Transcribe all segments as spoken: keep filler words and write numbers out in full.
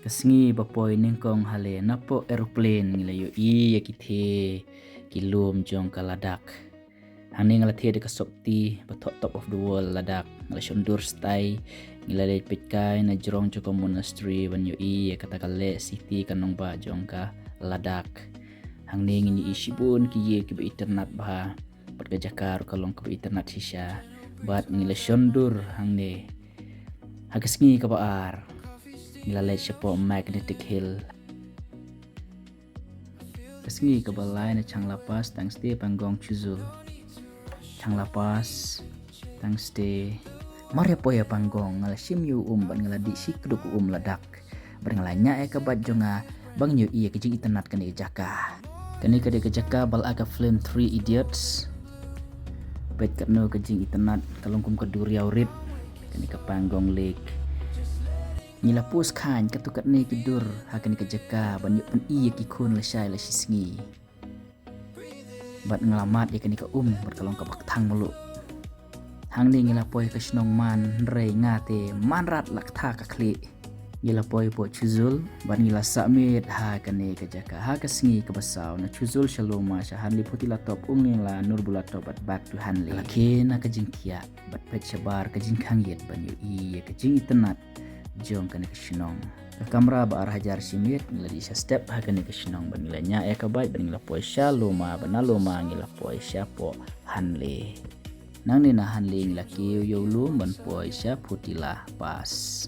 Ka sngi ba poi nyngkong hale napoh aeroplane ngi la ïohi ïa ki thie ki lum jong ka Ladakh. Hangne nga la thied da ka sopti ba thoh top of the world Ladakh. Nga la shon dur stai, ngi la leit peit kai na jrong jong ka monastery ban ïohi ïa kata ka leh city ka nongbah jong ka Ladakh. Hangne ngin ïohi shibun ki ïing kiba itynnat bha. Bad ka jaka ruh ka long kaba itynnat shisha. Bad ngi la shon dur hangne. Ha ka sngi kaba ar ngi la leit shapoh Magnetic Hill. Ka sngi kaba lai na Changla Pass tang sdie Pangong Chuzul. Changla Pass tang sdie. Mar ïa poi ha Pangong nga la shim ïa u um bad nga la dih shi kduk u um Ladakh. Bad nga la ñiah ïa ka bike jong nga ban ïohi ïa ka jingitynnat kane ka jaka. Kane ka dei ka jaka ba la ka film Three Idiots. Peit katno ka jingitynnat, ka long kum ka duriaw rit. Kane ka Pangong Lake. Ngi la pus khan katto katne ki dur ha kane ka jaka ban ïoh pyni ïa ki khun lashai la shisngi. Bad nga la mad ïa kane ka um bad ka long kaba kthang mluh. Hangne ngi la poi ka shnong Man, hynrei nga te Mawryngkneng la ktah ka khlieh. Ngi la poi hapoh Chuzul bad ngi la sah miet ha kane ka jaka. Ha ka sngi kaba saw na Chuzul sha Luma, sha Hanle, Phutila Top, Umlingla, Nurbula Top bad back to Hanle. La khie na ka jingthiah bad peit shabar ka jingkhang ïit ban ïohi ïa ka jingitynnat jong kane ka shnong. Ka kamra ba ar hajar shi miet, ngi la dih sha step ha kane ka shnong bad ngi la ñiah ïa ka bike bad ngi la poi sha Luma, bad na Luma ngi la poi shapoh Hanle. Nangne na Hanle ngi la kiew ïa u lum ban poi sha Phutila Pass.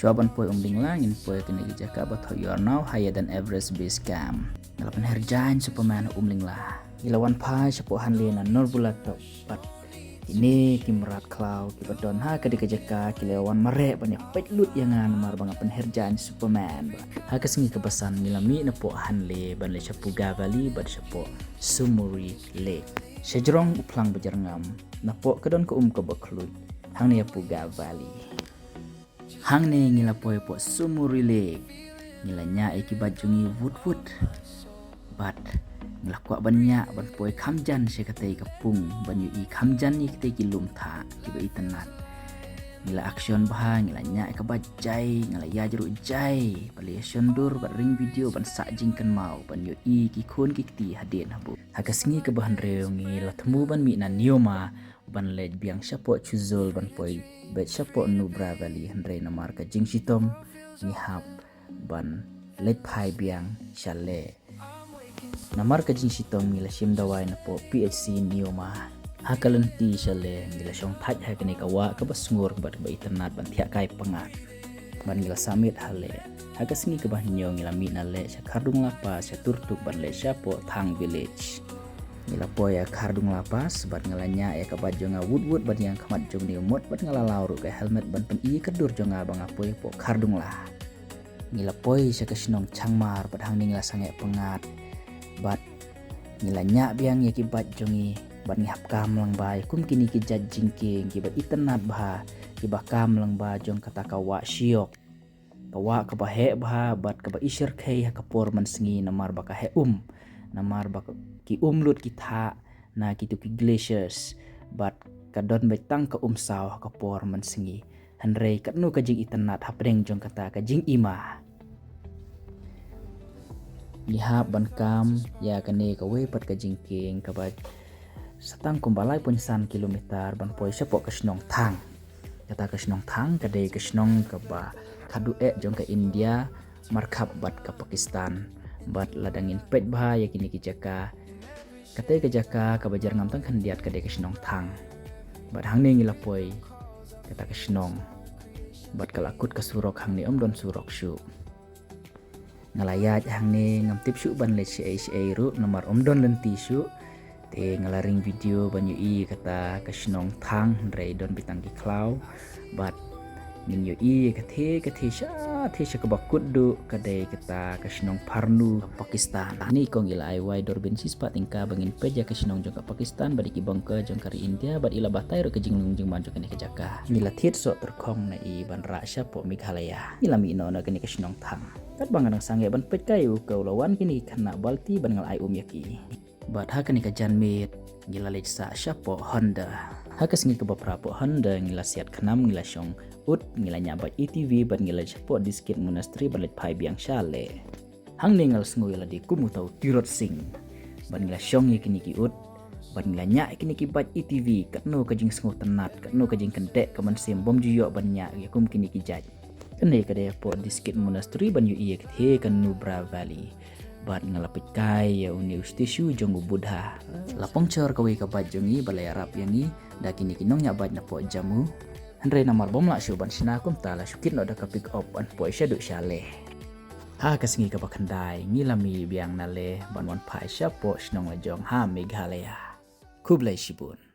Shuwa ban poi Umlingla ngin poi kane ka jaka ba thoh You are now higher than Everest Base Camp. Nga la pynher jaiñ Superman ha Umlingla. Ngi la wan phai shapoh Hanle na Nurbula Top bad kine ki mrad khlaw kiba don ha kane ka jaka ki la wan mareh ban ïa peit lut ïa nga namar ba nga pynher jaiñ Superman. Ha ka sngi kaba san ngi la mih napoh Hanle ban leit sha Pugga Valley bad shapoh Sumuri Lake. Sha jrong u phlang ba jyrngam napoh ka don ka um kaba khluit. Hangne ïa Pugga Valley. Hangne ngi la poi hapoh Sumuri Lake. Ngi la ñiah ïa ki bike jong ngi wut wut. Bad ngi la kwah ban ñiah ban poi kham jan sha katei ka pung ban ïohi kham jan ïa katei ki lum thah kiba itynnat. Ngi la action bha, ngi la ñiah ïa ka bike jai, ngi la ïaid ruh jai. Ba la ïa shon dur bad ring video ban sah jingkynmaw ban ïohi ki khun ki kti hadien habud. Ha ka sngi kaba hynriew ngi la thmu ban mih na Neoma ban leit biang shapoh Chuzul ban poi beit shapoh Nubra Valley, hynrei namar ka jingshitom ngi hap ban leit phai biang sha leh. Namar ka jingshitom ngi la shim dawai napoh P H C Neoma. Ha ka lynti sha leh ngi la shong thait ha kane ka wah kaba sngur bad kaba itynnat ban thiah kai pyngngad. Bad ngi la sah miet ha leh. Ha ka sngi kaba hynñiew ngi la mih na leh sha Khardungla Pass sha Turtuk ban leit shapoh Thang Village. Ngi la poi ha Khardungla Pass bad nga la ñiah ïa ka bike jong nga wut wut ban ïeng khmat jong une u mot bad nga la law ruh ka helmet ban pyni ïa ka dur jong nga ba nga poi hapoh Khardungla. Ngi la poi sha ka shnong Changmar bad hangne ngi la sangeh pyngngad bad ngi la ñiah biang ïa ki bike jong ngi bad ngi hap kam lyngba ïa kum kine ki jait jingkieng kiba itynnat bha kiba kam lyngba jong kata ka wah shiok. Ka wah kaba heh bha bad kaba ishyrkhei ha ka por mynsngi namar ba ka heh um, namar ba ka, ki um lut ki thah na kitu ki glaciers bad ka don beit tang ka um saw ha ka por mynsngi. Hynrei katno ka jingitynnat hapdeng jong kata ka jingima. Ngi hap ban kam ïa kane kawei pat ka jingkieng kaba sa tang kumba lai point san kilometer ban poi shapoh ka shnong Thang. Kata ka shnong Thang ka dei ka shnong kaba khadduh eh jong ka India markhap bad ka Pakistan. Bad lada ngin peit bha ïa kine ki jaka, katei ka jaka kaba jyrngam tang khyndiat ka dei ka shnong Thang. Bad hangne ngi la poi kata ka shnong. Bad ka la kut ka surok, hangne ym don surok shuh. Nga la ïaid hangne ngam tip shuh ban leit shaei shaei ruh namar ym don lynti shuh. Te nga la ring video ban ïohi kata ka shnong Thang, hynrei don beit tang ki khlaw. Bad ngin ïohi ka thie ka thie sha thie sha kaba kut duh ka dei kata ka shnong Pharnu, Pakistan. Hangne kong i la ai wai dur bynta shispah tyngka ba ngin peit ïa ka shnong jong ka Pakistan bad ïa ki bunker jong ka ri India bad i la batai ruh ka jinglong jingman jong kane ka jaka. Ngi la thied soh tyrkhong na i ban rah shapoh Meghalaya. Ngi la mih noh na kane ka shnong Thang. Katba nga dang sangeh ban peit kai u ka u la wan kine ki khynnah balti ban nga la ai um ïa ki. Bad ha kane ka janmiet Ngi la leit sah shapoh Honda. Ha ka sngi kaba phra poh Honda ngi la siat khnam, ngi la shong ut, ngi la ñiah bike A T V bad ngi la leit shapoh Diskit Monastery bad leit phai biang sha Leh. Hangne nga la sngew ïa lade kum uta u Tirot Sing. Bad ngi la shong ïa kine ki ut bad ngi la ñiah ïa kine ki bike A T V, katno ka jingsngewtynnat, katno ka jingkyndit ka mynsiem bym ju ïoh ban ñiah ïa kum kine ki jait. Kane ka dei hapoh Diskit Monastery ban ïohi ïa ka thie ka Nubra Valley. Bad nga la peit kai ïa une u statue jong u Buddha. La puncture kawei ka bike jong ngi bad la ïarap ïa ngi da kine ki nongñiah bike napoh Jammu. Hynrei namar bym lah shuh ban shna, kumta la shu kit noh da ka pick up ban poi shaduh sha Leh. Ha ka sngi kaba khyndai ngi la mih biang na Leh ban wan phai shapoh shnong lajong ha Meghalaya. Khublei shibun.